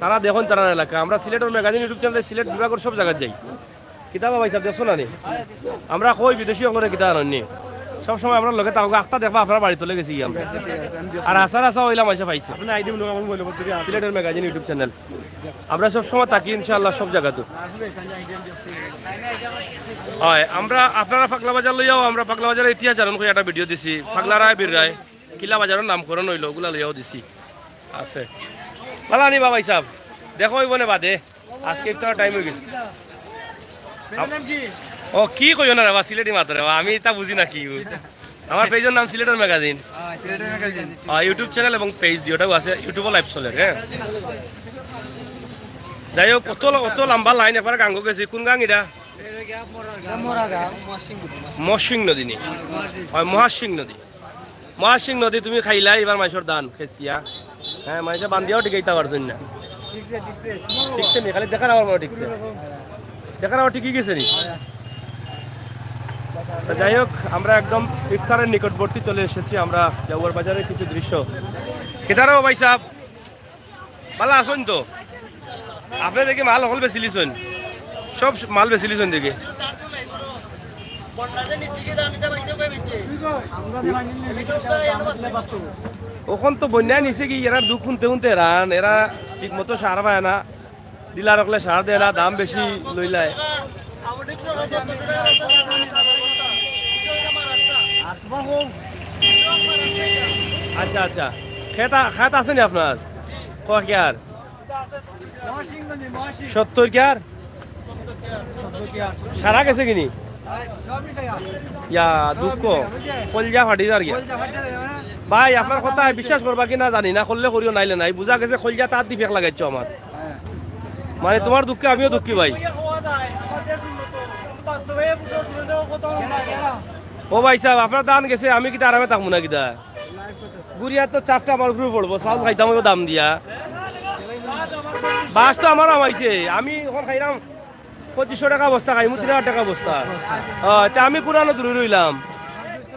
তারা দেখইন তারার এলাকা। আমরা সিলেটর ম্যাগাজিন YouTube চ্যানেলে সিলেট বিভাগর সব জাগাত যাই। কিতা বা ভাই সাহেব, দেখছো না নি? আমরা কই বিদেশি অকলরে কিতা জানইন নি? সব সময় আমরার লগে থাকো, আখতা দেখবা আপনারার বাড়িত লই গেছি গিয়া আমরা। আর আসার আসা অইলাম আইসা পাইছে। আপনি আইডি মনে হয় আমার মোবাইল নম্বর থেকে আছে। সিলেটের ম্যাগাজিন YouTube চ্যানেল। আমরা সব সময় থাকি ইনশাআল্লাহ সব জাগাত। হয়, আমরা আপনারা পাগলা বাজার লইয়াও, আমরা পাগলা বাজারের ইতিহাস জানইন কই একটা ভিডিও দিছি। পাগলা রায়, বীর রায়, কিলা বাজারর নামকরণ অইলো, ওগুলা লইয়াও দিছি। আছে। ভালা নি বা ভাই সাহেব? দেখো অইবো নে বাদে। আজকে ইফতারর টাইম অই গেছে। ও, কি কইও না রে বা, সিলেটি মাতো রে বা, আমি ইতা বুঝি না কি। আমার পেজর নাম সিলেটের ম্যাগাজিন। সিলেটের ম্যাগাজিন। আহ, YouTube চ্যানেল এবং পেজ দুইটাও আছে, YouTube-ও লাইভ চলের, হ্যাঁ। যাই হোক, অত ল-, অত লম্বা লাইন, একবারে গাঙ্গো গেছি। কোন গাং ইটা? মহাসিং নদী নি? হয়, মহাসিং নদী। মহাসিং নদী তুমি খাইলা, এবার মাইসর ধান খেসিয়া। হ্যাঁ, মাইসে বান্ধিয়াও টিকাইতা পারছইন না। ঠিকছে নি, খালি দেখার আমার মনে ঠিকছে। দেখার আমার ঠিকই গেছে নি। তো যাই হোক, আমরা একদম ইফতারের নিকটবর্তী চলে এসেছি। আমরা জাউয়ার বাজারের কিছু দৃশ্য। কিতা রে ভাই সাহেব? ভালা আছইন তো? আপনে দেখি মাল অকল বেচিলিছইন, সব মাল বেচিলিছইন দেখি। অখন তো বন্যায় নিছে কি, এরা দুখ হুনতে হুনতে এরান, এরা ঠিক মতো সার পায় না, ডিলার অকলে সার দেয় না, দাম বেশি লইলায়। আচ্ছা, আচ্ছা, খেত আ-, খেত আছে নি আপনার? কয় কিয়ার? সত্তর কিয়ার? সারা গেছে কিনি? ইয়া, দুঃখ। কলজা ফাটি যার গিয়া। ভাই, আপনার কথা বিশ্বাস করবা কি না জানি না, করলে করিও, নাইলে নাই। বুঝা গেছে কলজা তার দি ফেক লাগাইছো আমার। মানে, তোমার দুঃখে আমিও দুঃখী ভাই। ও ভাই সাহেব, আপনার ধান গেছে, আমি কিতা আরামে থাকমু না কিতা? গুড়িয়া তো চাপটা আমার উপরে পড়বো, চাউল খাইতাম অইবো দাম দিয়া। বাস তো আমার হামাইছে, আমি অখন খাইলাম পঁচিশশো টেকা বস্তা, খাইমু তিন হাজার টেকা বস্তা। ও, তে আমি কুরানো দূরে রইলাম।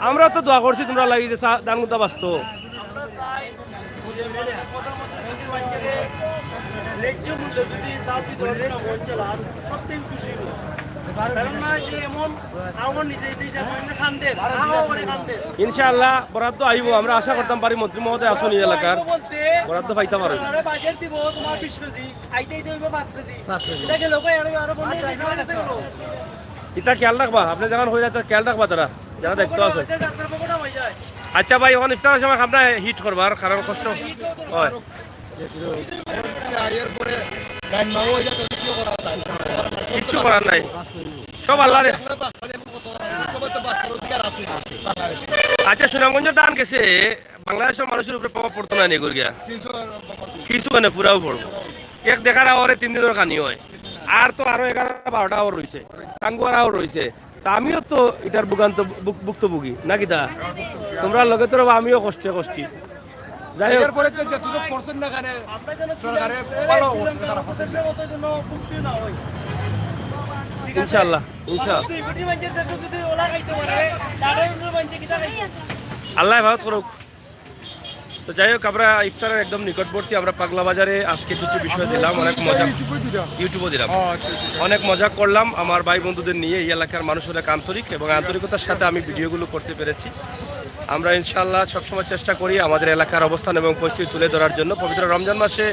আমরা তো দোয়া করছি তোমরা লাগি যে চা-, ধান গুনতা বাঁচতো। ন্যায্য মূল্য যদি চাউল দিতে পারে না, বলছে লাল, সব থেকে খুশি হবো। কারণ না যে এমন আমার নিজে এই দেশে আমার কান্দে, আমার কান্দে। ইনশাআল্লাহ বরাদ্দ আইবো, আমরা আশা করতাম পারি মন্ত্রী মহোদয় আসুন এই এলাকার, বলতে বরাদ্দ পাইতাম পারি। সরকারে বাজেট দিব তোমার বিশ কেজি, আইতে আইতে হইবো পাঁচ কেজি। পাঁচ কেজি। এটা গেল কই? আরো, আরো বন্ধ হয়ে গেছে, গেল। এটা খেয়াল রাখবা, আপনি যখন হইলে তো খেয়াল রাখবা তারা, যারা দেখতে আছে। এটা যাত্রা পকেটে হয়ে যায়। আচ্ছা ভাই, অখন ইফতারের সময় আপনারা হিট করবার কারণ কষ্ট হয়। আর এরপরে লাইন মাও হয়ে যায়, তো কি করা যায়? কিচ্ছু করার নাই, সব আল্লাহর। সবাই তো বাস করার অধিকার আছে। আচ্ছা, সুনামগঞ্জের ধান গেছে, বাংলাদেশের মানুষের উপরে প্রভাব পড়তো না নি গিয়া? কিছু কিছু কেনে পুরাও পড়বো। এক দেখার আওয়ারে তিন দিনের খানি হয়, আর তো আরো এগারো বারোটা আওয়ার রইছে, টাঙ্গুয়ার আওয়ার রইছে। তা আমিও তো এটার ভুগান্ত-, ভুক-, ভুক্তভোগী, নাকি তা? তোমরা লগে তো রবা, আমিও কষ্টে কষ্টি। যাই হোক, এরপরে তো যতটুকু করছেন না কেন, সরকারে ভালো করছে, খারাপ করছে না। ইনশাআল্লাহ, ইনশাআল্লাহ। আল্লাহ ভালো করুক। তো যাই হোক, আমরা ইফতারের একদম নিকটবর্তী, আমরা পাগলা বাজারে আজকে কিছু বিষয় দিলাম, অনেক মজা, YouTube-এ দিলাম। অনেক মজা করলাম আমার ভাই বন্ধুদের নিয়ে। এই এলাকার মানুষ অনেক আন্তরিক এবং আন্তরিকতার সাথে আমি ভিডিওগুলো করতে পেরেছি। আমরা ইনশাআল্লাহ সবসময় চেষ্টা করি আমাদের এলাকার অবস্থান এবং পরিস্থিতি তুলে ধরার জন্য। পবিত্র রমজান মাসে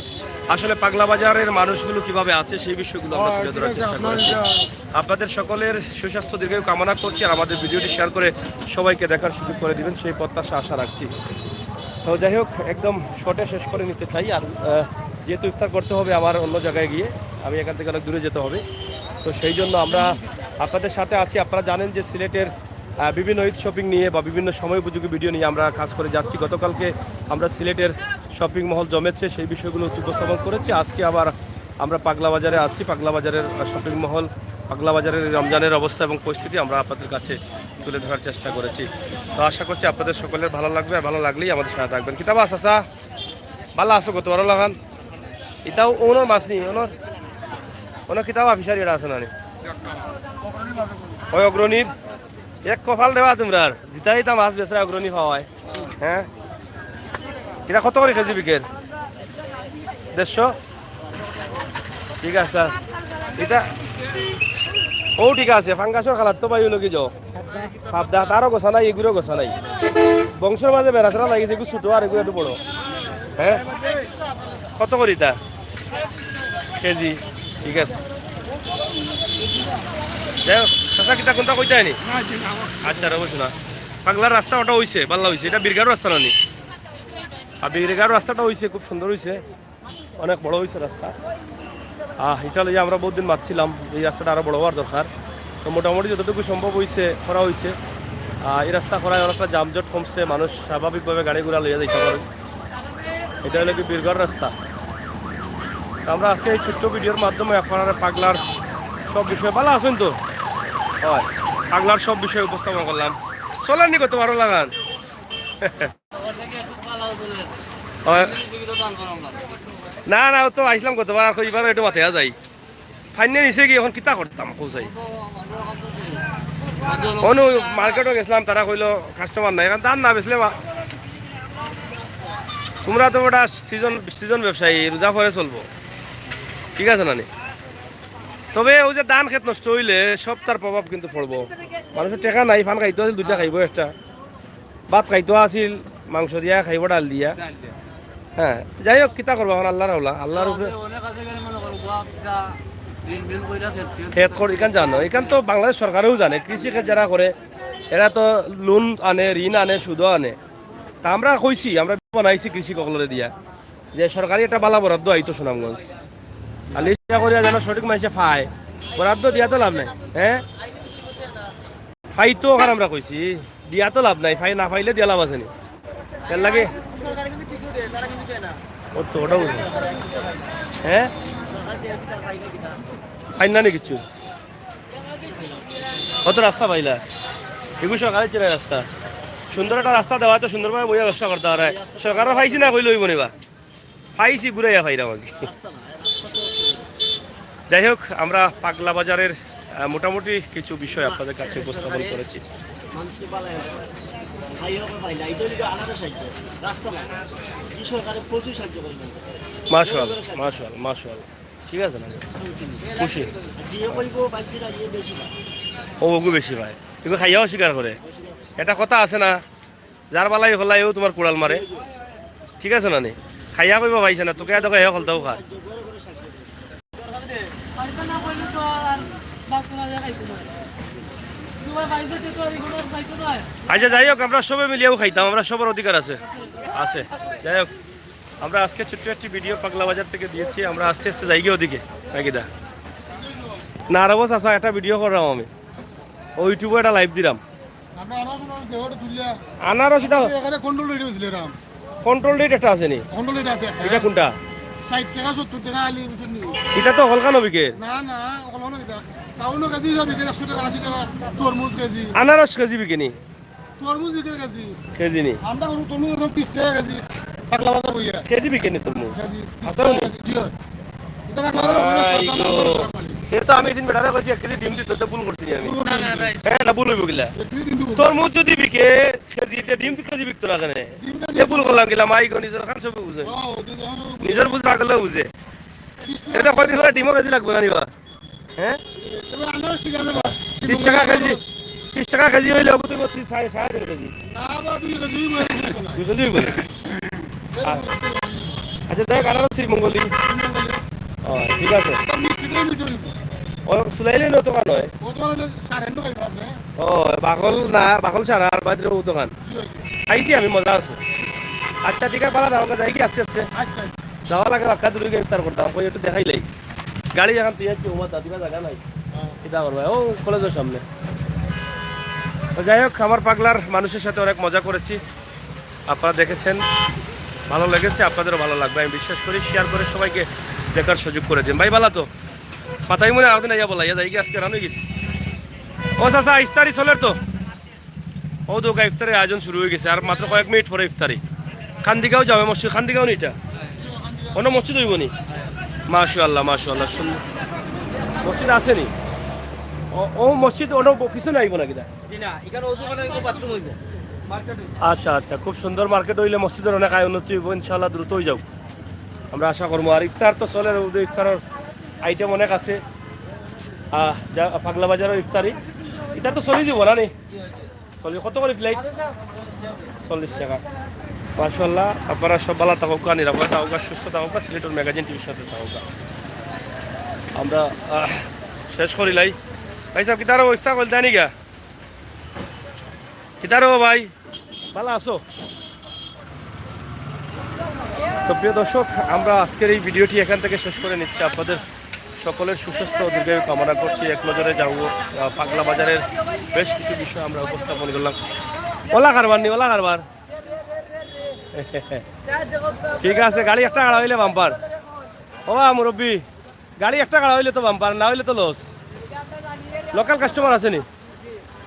আসলে পাগলা বাজারের মানুষগুলো কিভাবে আছে সেই বিষয়গুলো আমরা তুলে ধরার চেষ্টা করেছি। আপনাদের সকলের সুস্বাস্থ্য দীর্ঘায়ু কামনা করছি, আর আমাদের ভিডিওটি শেয়ার করে সবাইকে দেখার সুযোগ করে দিবেন, সেই প্রত্যাশা আশা রাখছি। তো যাই হোক, একদম শর্টে শেষ করে নিতে চাই। আর, আহ, যেহেতু ইফতার করতে হবে আমার অন্য জায়গায় গিয়ে, আমি এখান থেকে অনেক দূরে যেতে হবে, তো সেই জন্য আমরা আপনাদের সাথে আছি। আপনারা জানেন যে সিলেটের, আহ, বিভিন্ন ঈদ শপিং নিয়ে বা বিভিন্ন সময় উপযোগী ভিডিও নিয়ে আমরা কাজ করে যাচ্ছি। গতকালকে আমরা সিলেটের শপিং মহল জমেছে, সেই বিষয়গুলো উপস্থাপন করেছি। আজকে আবার আমরা পাগলা বাজারে আছি, পাগলা বাজারের, আহ, শপিং মহল, পাগলা বাজারের এই রমজানের অবস্থা এবং পরিস্থিতি আমরা আপনাদের কাছে তুলে ধরার চেষ্টা করেছি। তো আশা করছি আপনাদের সকলের ভালো লাগবে, আর ভালো লাগলেই আমাদের সাথে থাকবেন। কিতা বা চাচা, ভালা আছো? কত বড় লাগান? এটাও ওনার মাছ নি, ওনার, ওনার কিতা বা ফিশারি এটা আছে না নি? ওই অগ্রণীর এক কপাল দেওয়া তোমরা, আর জিতা জিতা মাছ বেচরা অগ্রণী পাওয়ায়। হ্যাঁ, এটা কত করে কেজি বিকের? দেড়শো। ঠিক আছে, স্যার। এটা, ও ঠিক আছে, ফাঙ্গাসর খালার তো ভাই অইলো কি যাও? পাবদা, তারও গোছা নাই, এগুলো গোছা নাই। বংশর মাঝে বেড়াছেড়া লাগিছে, এগু ছোট আর এগু একটু বড়। হ্যাঁ, কত করি তা? কেজি। ঠিক আছে। যাই হোক, চাচা, কিতা কোনটা কইতে হয়নি? আচ্ছা, রবো শোনা। পাগলার রাস্তা ওটা হইছে, ভালা হইছে। এটা বীরগাঁওর রাস্তা না নি? আর বীরগাঁওর রাস্তাটা হইছে, খুব সুন্দর হইছে, অনেক বড় হইছে রাস্তা। আহ, এটা লইয়া আমরা বহুত দিন মাতছিলাম, এই রাস্তাটা আরো বড় হওয়ার দরকার। তো মোটামুটি যতটুকু সম্ভব হইছে, করা হইছে। আহ, এই রাস্তা করায় অনেকটা যানজট কমছে, মানুষ স্বাভাবিকভাবে গাড়ি ঘোড়া লইয়া যাইতে পারে। এটা হলো কি বীরগাঁওর রাস্তা। তো আমরা আজকে এই ছোট্ট ভিডিওর মাধ্যমে আপনারা পাগলার সব বিষয়ে, ভালা আছইন তো? হয়, পাগলার সব বিষয়ে উপস্থাপন করলাম। চলেননি কত বারো লাগান। হয়। না, না, ও তো আইসলাম কতবার, আর কইবার একটু মাথায় যাই। ফাইনে নিছে কি, এখন কিতা করতাম, কও চাই? অনু মার্কেটও গেছিলাম, তারা কইলো কাস্টমার নাই, এখন ধান না বেচলে মা-, তোমরা তো বেটা সিজন, সিজন ব্যবসায়ী, রোজা পরে চলবো, ঠিক আছে না নি? তবে অউ যে ধান খেত নষ্ট অইলে সব তার প্রভাব কিন্তু পড়বো। মানুষর টেকা নাই, পান খাইতো আছিল, দুইটা খাইবো একটা, ভাত খাইতো আছিল, মাংস দিয়া খাইবো, ডাল দিয়া। হ্যাঁ, যাই হোক, কিতা করবা অখন, আল্লার হাওলা, আল্লার উপরে। খেত কর, ইখান জানো, ইখান তো বাংলাদেশ সরকারেও জানে, কৃষি খেত যারা করে, এরা তো লোন আনে, ঋণ আনে, সুদও আনে। তা আমরা কইছি, আমরা বানাইছি কৃষক অকলরে দিয়া, যে সরকারি একটা বালা বরাদ্দ আইতো সুনামগঞ্জ। খালি ইচ্ছা করিয়া যেন সঠিক মাইনষে পায়, বরাদ্দ দিয়া তো লাভ নাই, হ্যাঁ? পাইতো অখান আমরা কইছি, দিয়া তো লাভ নাই, পাই না পাইলে দিয়া লাভ আছে নি? এর লাগে। ও তো ওটাও বুঝি। হ্যাঁ? পাইন না নি কিচ্ছু? কত রাস্তা পাইলা? এগু সরকারের চেনা রাস্তা। সুন্দর একটা রাস্তা দেওয়া তো সুন্দরভাবে বইয়া ব্যবসা করতা পারে। সরকারে পাইছি না কইলে অইবো নি বা? পাইছি, ঘুরাইয়া পাইরাম আর কি। যাই হোক, আমরা পাগলা বাজারের, আহ, মোটামুটি কিছু বিষয় আপনাদের কাছে উপস্থাপন করেছি। মাশাআল্লাহ, মাশাআল্লাহ, মাশাআল্লাহ। ঠিক আছে না? খুশি। ও ওগু বেশি পায়। এগু খাইয়া অস্বীকার করে। একটা কথা আছে না, যার বালাই হলাই ও তোমার কুড়াল মারে। ঠিক আছে না নি? খাইয়া কইবা পাইছে না, তোকে এত খাইয়া হলতাও খা। আচ্ছা, যাই হোক, আমরা সবে মিলিয়াও খাইতাম, আমরা সবার অধিকার আছে, আছে। যাই হোক, আমরা আজকে ছোট্ট একটি ভিডিও পাগলা বাজার থেকে দিয়েছি, আমরা আস্তে আস্তে যাইগি ওদিকে, নাকি দা? না, আরো বস আসা, একটা ভিডিও করলাম আমি, ও YouTube-এ একটা লাইভ দিলাম। আমরা আনারস, আনারস দেহ ওটা তুললে। আনারস এটা এই এখানে কন্ট্রোল রেট হয়েছিল এরকম। কন্ট্রোল রেট একটা আছে নি? কন্ট্রোল রেট আছে একটা। এটা কোনটা? ষাট টাকা, সত্তর টাকা আলি বুঝুন নি। এটা তো হলকা নবীকে। না, না, ওগুলো অনেক এটা। টাউনও কেজি হিসাবে বিকেন একশো টাকা, আশি টাকা, তরমুজ কেজি। আনারস কেজি বিকেনি? তরমুজ বিকেন কেজি। কেজি নি? আমরা কোনো তরমুজ এখন ত্রিশ টাকা কেজি। পাগলা বাজার বইয়া। কেজি বিকেনি তরমুজ? কেজি। আচ্ছা, ত্রিশ টাকা কেজি। জি হয়। এটা পাগলা বাজার বইয়া, আই গো। সরকার নাম করে সরকার। এ তো আমি এদিন বেটারে কইছি এক কেজি ডিম দিতে, তো ভুল করছি আমি। ভুল করছি। না, না, না। হ্যাঁ, না, ভুল হইব গিলা। এক কেজি ডিম দিব। তরমুজ যদি বিকে, কেজি, তে ডিম কেজি বিকতো না কেনে? ডিম কেজি এ ভুল করলাম গিলা, মাই গো, নিজর খান সবে বুঝে। ও, ওই যে আমার নিজর বুঝ পাগলে বুঝে। ত্রিশ টাকা। এটা কয়দিন ধরে ডিমও কেজি লাগবে না নিবা? হ্যাঁ? তবে আনারস ঠিক আছে বা? ত্রিশ টাকা কেজি। ত্রিশ টাকা কেজি হইলে হবে তো ত্রিশ, সাড়ে, সাড়ে তিন কেজি। না বা দুই কেজি হইব, এরকম না। দুই কেজি হইব। আ-, আচ্ছা, দেখ, আনারস শ্রীমঙ্গলী। ও, ঠিক আছে। এটা মিষ্টি দই মিঠু হইব। ও, সুলাইলে নো দোকান হয়? ও দোকান হইলে সাড়ে আট টাকা হইব আপনি। ও, বাকল না, বাকল ছাড়া আর বাদ ও দোকান। জি, জি। খাইছি আমি, মজা আছে। আচ্ছা, ঠিক আছে, বালা দাও, যাই কি আস্তে আস্তে? আচ্ছা, আচ্ছা। যাওয়া লাগে, বাক্কা দূরে গিয়ে ইফতার করতাম, কই একটু দেখাইলাই। গাড়ি এখন তুই যাচ্ছি, ওমা দাদিরা জায়গা নাই। হ্যাঁ। এটা করবে, ও কলেজের সামনে। তো যাই হোক, আমার পাগলার মানুষের সাথে অনেক মজা করেছি। আপনারা দেখেছেন, ভালো লেগেছে, আপনাদেরও ভালো লাগবে আমি বিশ্বাস করি। শেয়ার করে সবাইকে দেখার সুযোগ করে দিন। ভাই, বালা তো? পাতাই মনে আরো দিন আইয়া বলা, ইয়া যাই কি আজকে রান হয়ে গেছে। ও চাচা, ইফতারি চলের তো? ও তো ইফতারের আয়োজন শুরু হয়ে গেছে, আর মাত্র কয়েক মিনিট পরে ইফতারি। খান্দিগাঁও জামে মসজিদ, খান্দিগাঁও নি এটা? অন্য মসজিদ হইব নি? মাশাআল্লাহ, মাশাআল্লাহ, সুন্দর। মসজিদ আছে নি? ও, ও মসজিদ অন্য পিছনে আইব নাকি দা? জি না, এখানে অজু করা হইব, বাথরুম হইব। মার্কেট হইব। আচ্ছা, আচ্ছা, খুব সুন্দর মার্কেট হইলে মসজিদের অনেক আয় উন্নতি হইব, ইনশাআল্লাহ দ্রুত হয়ে যাও, আমরা আশা করবো। আর ইফতার তো চলে, ওদের ইফতারের আইটেম অনেক আছে। আহ, যা, পাগলা বাজারও ইফতারি, এটা তো চলে দিব না নি? চল্লিশ, কত করে প্লেট? চল্লিশ টাকা। মাশাআল্লাহ, আপনারা সব ভালো থাকুক, নিরাপদে থাকুক, সুস্থ থাকুক, সিলেটের ম্যাগাজিন টিভির সাথে থাকুক। আমরা, আহ, শেষ করিলাই। ভাই সাহেব, কিতার অবস্থা বলতে আনি গা? কিতার ও ভাই? ভালো আছো? তো প্রিয় দর্শক, আমরা আজকের এই ভিডিওটি এখান থেকে শেষ করে নিচ্ছি। আপনাদের সকলের সুস্বাস্থ্য ও দীর্ঘায়ু কামনা করছি। এক নজরে যাবো, আহ, পাগলা বাজারের বেশ কিছু বিষয় আমরা উপস্থাপন করলাম। ওলা কারবার নি, ওলা কারবার। ঠিক আছে, গাড়ি একটা খাড়া হইলে বাম্পার। ও বা মুরব্বী, গাড়ি একটা খাড়া হইলে তো বাম্পার, না হইলে তো লস। লোকাল কাস্টমার আছে নি?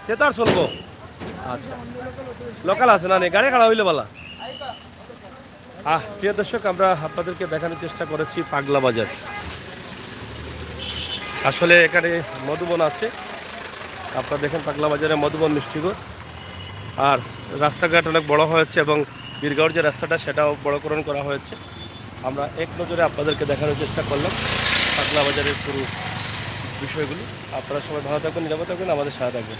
সে তো আর চলবো। আচ্ছা, লোকাল আছে না নি? গাড়ি খাড়া হইলে বালা। আহ, প্রিয় দর্শক, আমরা আপনাদেরকে দেখানোর চেষ্টা করেছি পাগলা বাজার। আসলে এখানে মধুবন আছে, আপনারা দেখেন পাগলা বাজারে মধুবন মিষ্টিঘর। আর রাস্তাঘাট অনেক বড় হয়েছে এবং বীরগাঁওর যে রাস্তাটা, সেটাও বড়করণ করা হয়েছে। আমরা এক নজরে আপনাদেরকে দেখানোর চেষ্টা করলাম পাগলা বাজারের পুরো বিষয়গুলো। আপনারা সবাই ভালো থাকবেন, নিরাপদ থাকবেন, আমাদের সাথে থাকবেন।